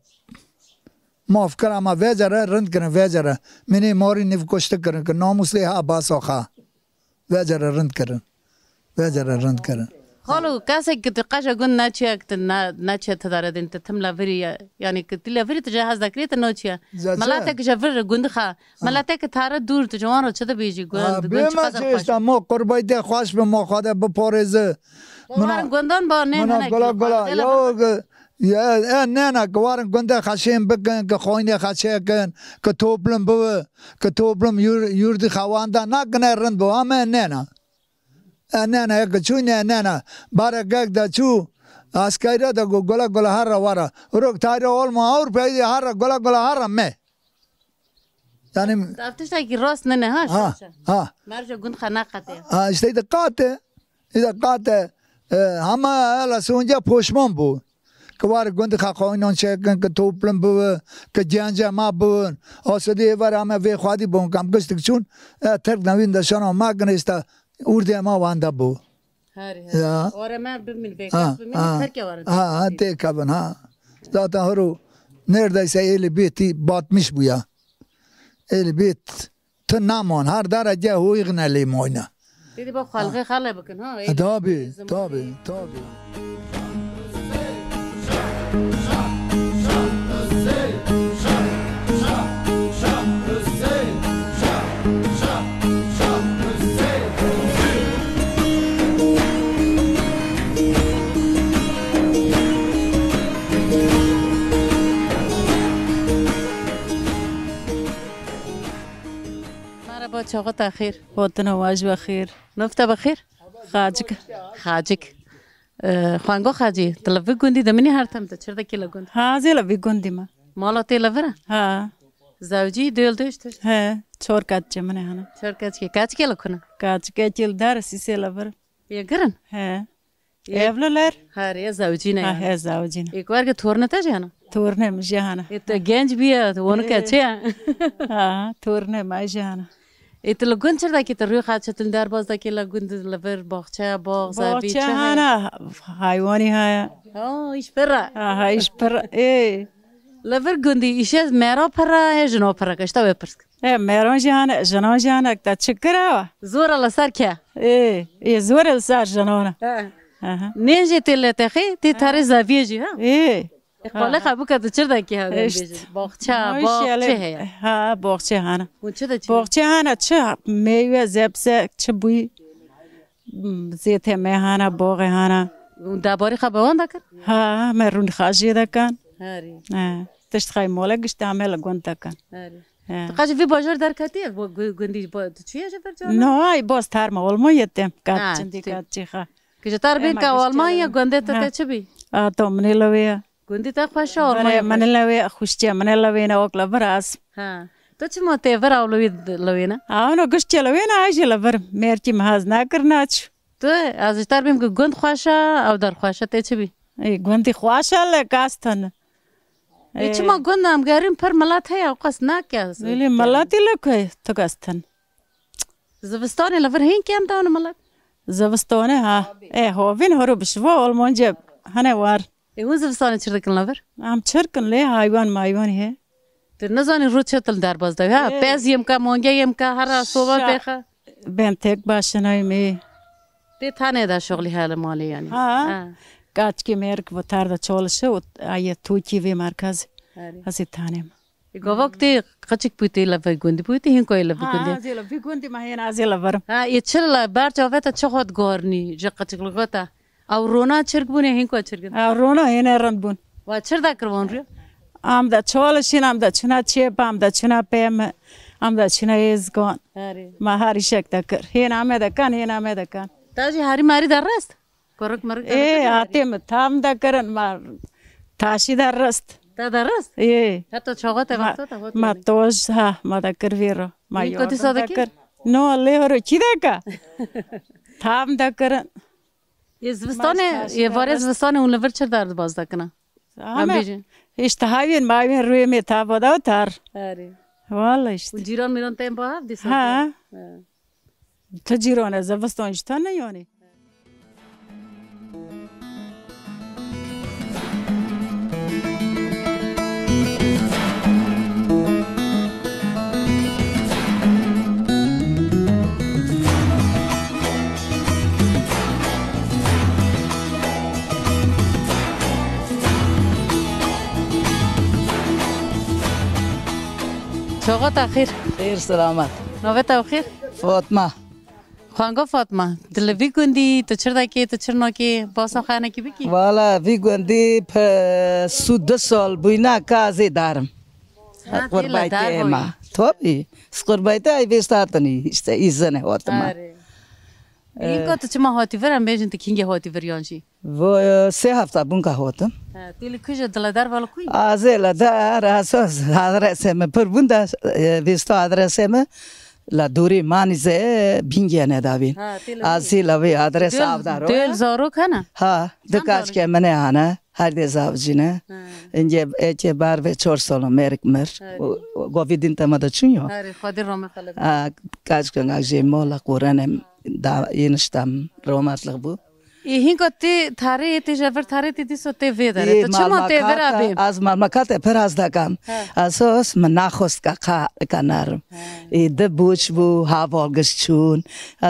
Maf kir ama vecere rind kirin, vecere. Minê marî nivkoşti kirin ki namus lê ha basa xwe. Vecere rind kirin. Vecere rind kirin. Xalo, kesek ki tu qeşa gund neçiye ki tu ne, neçiye tu dare din, tu tim levirî ye. Yani ki tu levirî tu jê hez dekirî tu naçiye. Melatek ji vir gundi xa. Melatek ki tare dûr tu ji wan re çi dibêjî gund, gund çi qeşa xweş. Bêma işte ma qurbaytê xweş bi ma xwe de biparêzi. Warin gundan ba nên hinek gola gola. Ya, e, nena, ki warin gundê xeşên bikin, ki xoynê xeşê kin, ki toplum biwi, ki toplum yur-, yurdi xewanda nakine rind biwi, ama nena. E, nena, e, ki çû ne, nena. Bare gek de çû, askeriya de go-, gola gola herra wara. Rok tayra olma Avrupa'yı herra gola gola herra me. Yani ev tiştekî rast nene ha, ha, şaşa. Ha. Merca gund xwe neqete. Ha, işte de qate. Îda qate, e, hema hela sonce poşman bû. Ki war gund xwe qaynan çekin, ki toplum biwi, ki gence ma biwin. Asudê êvar heme vê xwedî bûn, kam giştik çûn, e, Tirk newîn de şana ma kin işte ûrdê ma wenda bû. Herî, herî. Ya. Ore me bimîn vê Ha, kes bimîn ha. Terke warin. Ha, ha, tê kevin, ha. Zaten horo neredeyse êlî bêtî batmiş bûya. Êlî bêt tu naman, her derece hoyî ne lê mayne. Dêdî bak xalqê xele bikin, ha, E, êlî tabii, bizim tabii, tabii. Merhaba, çaxa te xêr. Hotine we ji we xêr. Nav te bi xêr? Xacik. Xacik. Ee, Xango Xacî, tu li vî gundî dimînî her tim tu çir dikî li gund? Ha, ez ê li vî gundî me. Mala tê li vir e? Ha. Zewcî, dêl dêş tişt? He, çor keçikê min ê hene. Çor keçikê. Keçikê li ku ne? Keçikekî li der, sîsê li vir. Yê girin? He. Yê Evliler? Her yê zewcî ne Ha, yani. He, zewcî ne. Ê ku erge torne te jî hene? Torne min jî hene. Ê te genc bîye, tu wonu Ê. keçe ye. Ha, torne me jî hene. Ê tu li gund çir dekî, tu rûyê xaçe tu li derbaz dekî, li gund li vir baxçe, bax, zevî, Baxçe çi hene, heye? Haywanî heye. Ha, îş pir e. Ha, ha, îş pir e. Ê. Li vir gundî îşe mera pir e, hê jina pir e, ke ji te wê pirs kim. Ê, meran jî hene, jinan jî hene, te çi kir ewa? Zor e li ser ke? Ê, ê, zor e li ser jinan e. He. Aha. Nên jî tê lê texê, tê terê zeviyê jî, ha? Ê. Ê, qolê xebûke tu çi dekî hevên Eşt. bêjin? Baxçe, Ay, bax, şele-, çi heye? Ha, baxçe hene. Hûn çi de çi? Baxçe hene, çi meywe, zebze, çi bûy? Hmm, zêtê me hene, boxê hene. Hûn debarî xwe bi wan dekir? Ha, me rûn xajê dekan. Herî. He, tişt xey mole gişta me li gund dekan. Herî. He. Tu qas ji vî bajar derketiye, bo gu-, gundî bo, tu çiye ji vir cana? No, ay, boz terma olmo yetim. Kat Ha, çindi, çi? Kat çixa. Ki ji te re bê Ema ka giştê Almanya, lewê. Gundê te Ha. te çi bî? A, to minê lewê ya. Gundî te xweş e, Almanya Bere, xweş. Minê lewê, xuştiye minê lewê ne okla vir az. Ha. Tu çima tê vir ew lewê, lewê ne? A, no giştiye lewê ne, ay jî li vir. Mêrkî mi hez nekir naç. Tu, ez ji te re bêm ki gund xweş e, ew der xweş e, tê çi bî? Ê, gundî xweş e, le kas tene. Ê, Ê. çima gund em gerin pir milet heye, ew qas nake. Wîlî miletî li ku ye, tu kes tin. Zivistanê li vir hîn kêm dawin milet. Zivistanê ha. Ê, hovîn horo bi şiva Almanca hene war. Ê, hûn zivistanê çir dikin li vir? Em çir kin lê haywan maywan heye. Tu nizanî rû çi til derbaz de, ha? Ê. Pez yê mke, mange yê mke, hera soba Şa- pêxe. Ben tek başınayım, ê. Tê tenê de şoxlî hele malê yani. Ha. Ha. Kaçkê mêrik bu tarda çalışı, o, ayê Tokî vê merkez. Herî. Ez ê tenê me. Gavak tê qeçik bû tê levê gundî, bû tê hîn koyê levê Ha, gundî. ez ê levê gundî me hêna ez ê leverim. Ha, ê çi le ber çaveta çi xwet gornî, ji qeçik li gota. Ew rona çirk bûne, hîn ku çirkin. Ew rona hêne rind bûn. Wa çir de kir wan rû? Am de çalışin, am de çuna çêp, am de çuna pêm, am de çuna êzgon. Herî. Ma herî şek de kir. Hêna me de kan, hêna me de kan. Ta jî herî marî de rest? Kurik mirik de Ê, dikin hatê herî? Me tam de kirin, ma taşî de rest. Te de rest? Ê. Heta çaxa te Ma, vexta te hot ma yani. Toj, ha, ma de kir vî ro. Ma Hîn kotî yordim de sadekî? Kir. No, lê horo çi de ka? Tam de kirin. Yê zivistanê, Maç yê varê karşılarız. Zivistanê hûn li vir çi derdibaz dekine? Em Ama bêjin. Îşte havên mavên rûyê me tava da tar. Herî. Vallahi işte. Hûn cîran mîran tên ba hev dîsa? Ha. Ha. Tu cîran e zivistan ji te ne yani? Çaxa te xêr. Xêr, selamet. Navê te xêr? Fatma. Xwanga Fatma, tu li vî gundî, tu çir dekê, tu çir nakê, basa xwe hinekî bikî? Wala vî gundî pe sû du sal bûyna ka ez ê darim. Ha, tê li Qurbaytê dar ema. Tabî. Qurbaytê ay vêst hatinî, işte îzine hatime. Arê. Hinka tu çima hatî vir, em bêjin tu kîngê hatî vir yan jî? Vo, sê hefta bûn ka hatim. Ha, tê li ku ji dile der vala ku yî? Azê le der, esas adresê me pir bûn de, e, vêsta adresê me. La dorê manî ze bingê ne davîn. Ha, tê li Azî la vê adres Dêl, avdar o dêl ya. Zarok hene? Ha, Çend dikaç zarok? Ke mene hane, her de zavcine. Ha. Ince eke bar ve çor solo merik mir. Ha. O, o, govî din tema da çun yo. Herî, Xwedê rame xelebe. Ha, kaç ke ngak jê mola Qur'anem da yeniştam romatlık bu. Ê, hînka tê tarê, tê ji vir tarê, tê dîsa tê vê derê. Ê, tu çima tê vir malmaka abê? Ez malmaka te pir hez dekam. He. Esos min naxwest ka ka, ka nerim. He. Ê, di boç bû, heval giş çûn.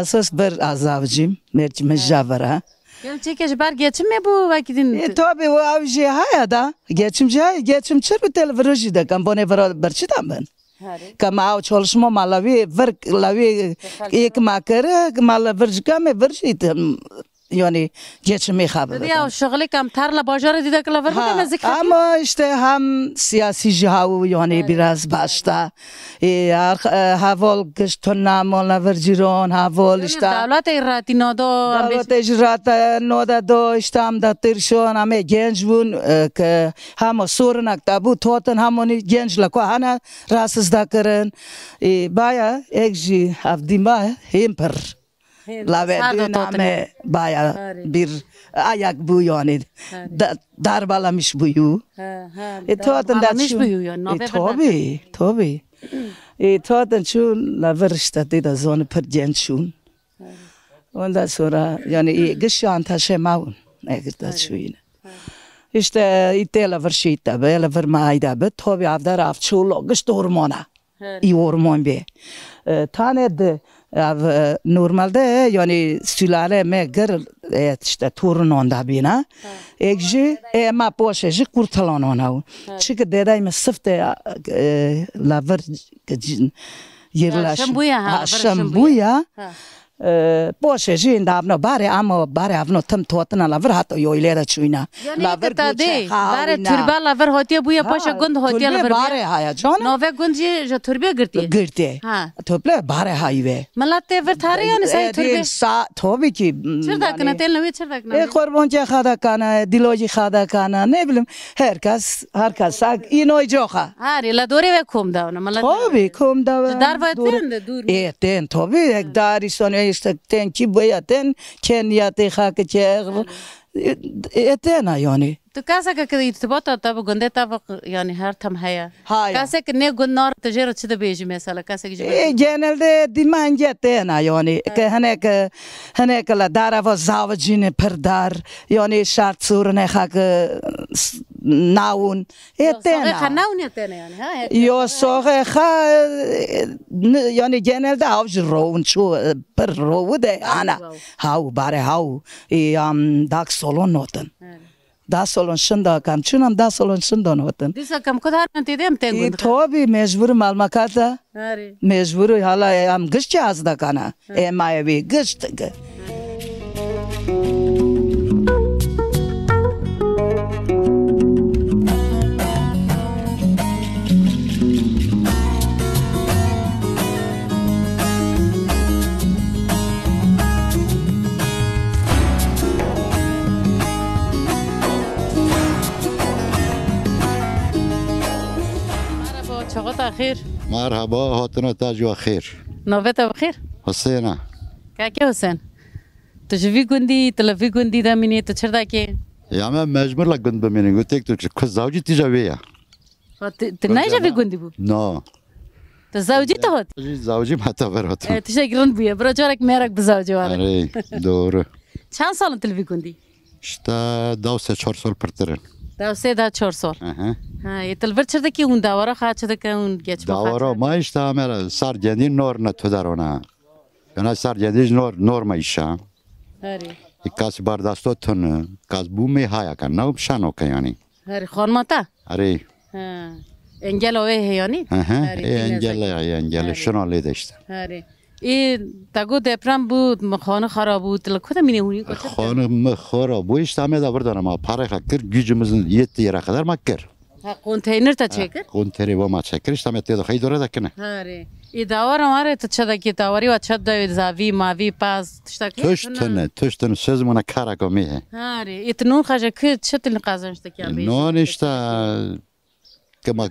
Esos bir ez zavcîm, merc min He. ja vir e. Gel çêke ji ber geçimê bû, wekî din Ê, tabi o ew jê heye da. Geçim jê heye, geçim çir bi tê li vir jî dekam. Bonê vira berçî da bin. Herê. Ka ma ew çalışma ma lewê vir, lewê Xelkê êk ma kir, ma li vir jî kame vir jî tim, yani geçimê xwe Didî ew bibin. şixulê kam tarla bajarê dî de kila vir Ha, bikeme zik xetî. ama işte hem siyasî jî haw yani Herê. biraz başta. E, her, e, heval giş tuna mala vir cîran, heval Yani işte. dewletê ratî nado, em bêjin. Dewletê jî rate noda do işte em da tirşon, em ê genç bûn, e, ke hema sorinek te bû, totin hemûnî genç li ku hene, Rasis dakirin. Ê, baya ek jî hevdîma hên pir. Hên, Lavê sar dê da name totinê. baya Harê. bir ayak bû yani. Harê. Da, darbalamiş bûyu. Ha, ha, E, totin da darbalamiş çû. bûyu yani, E, navê bir tabi, tabi. E, totin çûn, la vir işte dê da zoni pir genç çûn. Ondan sonra yani e, gişan taşe mawun. E, da çûyine. İşte îtê li vir şîte be, li vir me ayda be, tabi avdar av çûlo giş hormona. Her. Î hormon bê. E, tane de ev, e, normalde yani sülale me gir, e, işte torun onda bîna. Ek jî e, ma poşe jî kurtulan ona. Çiki deday me sifte e, la vir yerleşim. Şim bûye, ha, Ha, vir şim şim bûye. bûye. Ha. E, poşe jî ênda avno barê, ama barê avno tim totina la vir hato yoylê de çûyna. Yani La vir te dê, goçe, ha, barê wina. türbe la vir hatiye bûye, Ha, poşe gund hatiye türbe la vir bûye. barê haya, canım. Navê gund jî ji türbe girtiye. Girtiye. Ha. Türbe barê hayve. Milet tê vir tarê yani say E, türbe. din sa, tabii ki, Çir yani. dakine, tên li wê çir dakine? E, kurbancê xada kana, dilojî xada kana, ne bileyim, herkes, herkes, sak, inoy coxa. Harê, la dorê ve kom da ona, milet. Tabii, kom da Ji darva Dor- tên de dûr. E, tên, tabii, ek dar işte, işte, tên ki bu ya, tên, ken ya, te xak, ke, e, e, tên ha yani. Tu kaseke ke îrtibata te bi gundê te bi, yani her tim heye. Ha, ya. Kaseke nê gund nar te jê re çi dibêjî mesela, kaseke ji E, genelde dîmenge tên ha yani. Ke hinek, hinek la darava zavicîne pir dar, yani şart sûrine xak s- naun. E, Yo, tên soxê ha. xa naun ya tên yani, ha? He, Yo, soxê xa, e, n- yani genelde av ji roun çû, e, pir rowu de ana. Wow. Haw, bare haw. E, am, dak solon notin. He. Da solon şinda kam, çûn am da solon şinda notin. Dîsa kam ku dar men tê de em tên E, gund. tabi mecbur malmakata. Harê. Mecbur hala em giş ki az dakana. Ema evi giş dike. Merhaba, çaxa te xêr. Merhaba, hatina te ji we xêr. Navê te bi xêr? Husêna. Keke Husên. Tu ji vî gundî, tu li vî gundî de mînî, tu çir dakê? Ya me mecbur la gund bimînin. Gotek tu çi? Ku zawcî tîja wê ya. Ha, tu, tu nayê ji vî gundî bû? No. Tu zawcî tu hat? Jî zawcî me te ver hatim. E, tiştek rind bûye. Bira carek mêrek bi zawcî ware. Erê, doğru. Çend sal in tu li vî gundî? İşte da se çar sal pirtir in. Da se da çar sal. Aha. Ha, e, tu li vir çi dikî hûn dawara xwe çi dike hûn geç Dawara ma işte amera sar gendî nor ne tu derona. Yana sar gendî nor, norma işa. Herê. E, kas bardasto tun, kas bû me haya ka, nav şano ka yani. Herê, xanma te? Herê. Ha. Engela wê heye yanî? Hı hı. Herê, E, tîne engele zek. ya, engele. Herê. Şuna lê de işte. Herê. Ê, te got deprem bû, xane xera bû, tu li ku de mîne hûnî? Xane me xera bû, işte me de burada ama para kir, gücümüzün yettiği yere kadar ma kir. Ha, konteyner te çêkir? Konteynerê we ma çekir, işte me tê de xey dore de kine. Herê. Ê, dawara ware tu çi dekî, dawarî we çi de zavî, mavî, paz, tiştek heye? Tişt tune, tişt tune, sezmuna kara komî he. Herê. Ê, tu non xeje ki çi tu qazanç dekî? Non işte, ke ma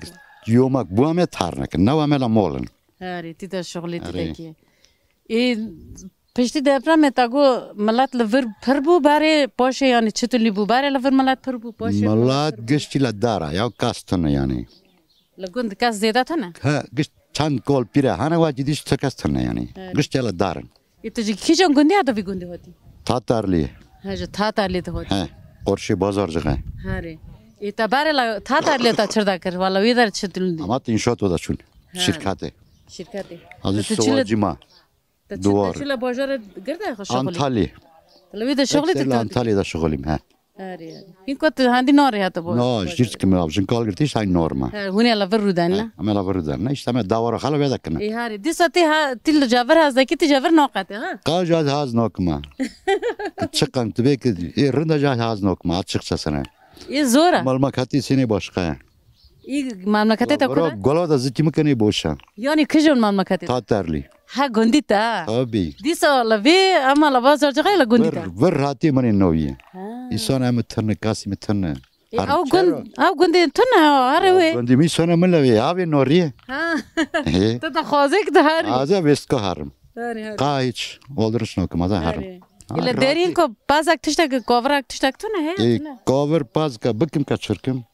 yomak bu ame tarnek, ne ame la molin. Herê, tî de şuxulê tî Herê. dekî. Ê, Piştî depremê te got milet li vir pir bû berê, paşê yanî çi tune bû berê li vir milet pir bû, paşê Milet pir bû. giştî li dara ya, kas tune yanî. Li gund kes zêde tune? He, gişt çend kol pîre hene wa cidî tu kes tune yanî. Evet. Gişt ya li darin. Ê tu ji kîjan gundî heta vî gundî hatî? Tatarlî. He, ji Tatarlê dihot. He, qorşê bazar cixê. Herê. Ê te berê la Tatarlê te çir de kir, wala wî der çi dilindî. Ama te înşaat oda çûn. He. Şirketê. Şirketê. Azî Te çi li- Sovacî ma. Te çi, Duvar. Te çi le bajarê girde xwe şixulî? Antalya. Te li wî de şixulî Eksel tu Antalya'da şixulîm, he. Herê, herê. Hîn ku tu hendî narê hete bo. Na, jîr dikim ya, jin kal girtî, işte aynı norma. He, hûn ê li vir rûden, ne? He, em ê li vir rûden, ne? İşte em ê dawara xala vê dekine. Ê, herê. Dîsa tê ha, tê li cevir hez dekî, tê cevir naqete, ha? Ka jaz haz nakma. Çiqan tu bê ki, ê, rinda jaz haz nakma, açıkçası ne. Ê, zor e. Malmakatî sînê başka ye. Ê, memleketê te Bro, kure? Gola da zikî mi kenê boşa. Yani kijin memleketê? Tatarlî. Ha, gundî te. Tabii. Dîsa li vê, ama li bazarcixê li gundî te. Vir, vir hatî min ê novî. Ha. Îsan em tune, kasî mi tune. Ê, Harbi ew gund, çero. Ew gundê tune ha, here wê. Gundî mi sona min levê, avê norî. Ha. He. Tu da xwazek de her. Aza vêstka harim. Her, her. Ka hiç, olduruşno ki maza harim. Her. Ha, Ile derîn rahatî. Ku pazek tiştek, kovrak tiştek tune he, Ê, tune. Kovir pazka bikim ka çirkim.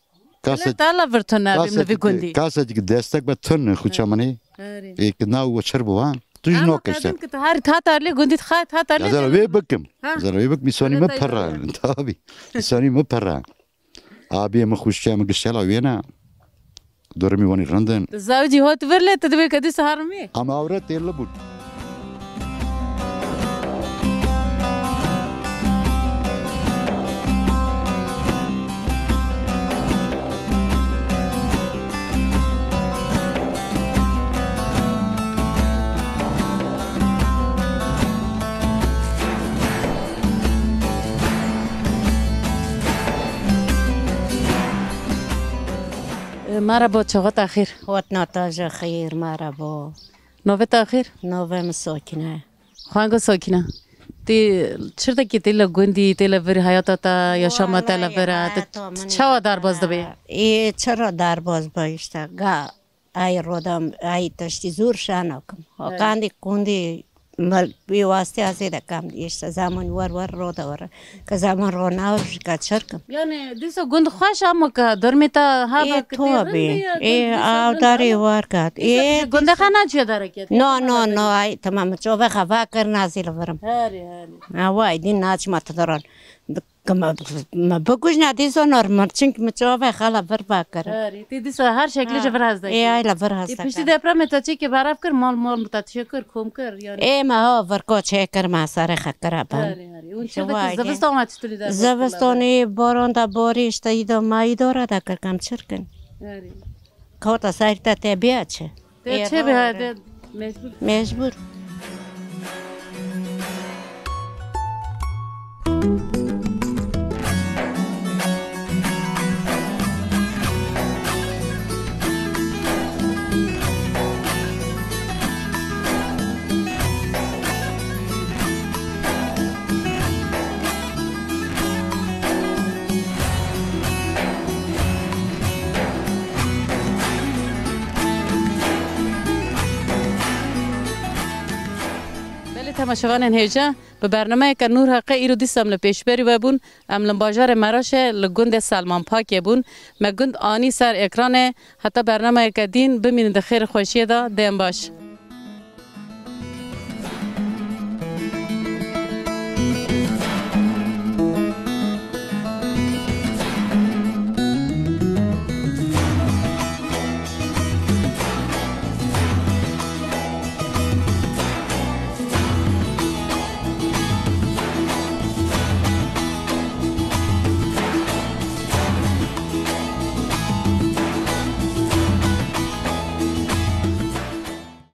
Kaset, Hele tala vir tune, bim li vî gundî. Kaset ki destek be tune xuça minê. Her. Ê, ki nav we çer bu ha. Tu jî Ama nok işte. Tadim ki tu her Tatarlê gundî xayt Tatarlê. Ya zara vê bikim. Ha. Zara vê bikim, îsanî Hele mi tayda pera. Ya. Tabii. Îsanî mi pera. Abiyê min, xwişkê min, giştela wê ne. Durumî wanî rind in. Zewcî hot vir lê tu divê kedî saharmî? Ama awre têrli bûn. Merhaba, çaxa te xêr. Hotna te jî xêr, merhaba. Navê te xêr? Navê min Sakîne. Xwengo Sakîne. Tê çirdekî tê li gundî, tê li vir heyata te, yaşama te li vir e. Wallahî, heyata min çawa derbaz dibe? Ê, çira derbaz be işte. Ga Ay rodam, ay tiştî zor şa nakim. Evet. Qandî qundî mal wî wastî azê de kam işte zaman war war roda war. Ke zaman rona ji ka çirkim. Yani dîsa gund xweş ama ke dormê te ha Ê, bak tê tabii. Rindî ya, Ê, gund dîsa rind avdarê ama war kat. Dîsa Ê, gundê dîsa- xana çiye dereket. No, no, no, ay tamam, çove xava kir nazî li virim. Herî, herî. Ha, vay, din naçma tidaran. Ka me, me bikujna dîsa normal, çimkî min çavê xala vir va kir. Herî, tê dîsa her şeklê ji vir hez dayî. Ê, ay la vir hez Ê, piştî dayî. Depremê te çi kir, berav kir, mal, mal te çi kir, kom kir, yani. Ê, me ha vir ko çê kir, me serê xwe kira ben. Herî, herî. Hûn çi Vay, dikin, zivistan me çi tûlî de Zivistanê boran da borî, işte, îda me îdara da kir, kam çirkin. Herî. Kota ser te te biya çi? Te Ê, çe be, doğru. Hadi mecbur. Mecbur. Belê temaşevanên hêja, bi bernameyeke Nûr Heqê îro dîsa em li pêşberî we bûn. Em li bajarê Meraşê li gundê Selman Pakê bûn. Me gund anî ser ekranê. Heta bernameyeke dîn bimînin di xêr û xweşiyê de. Dem baş.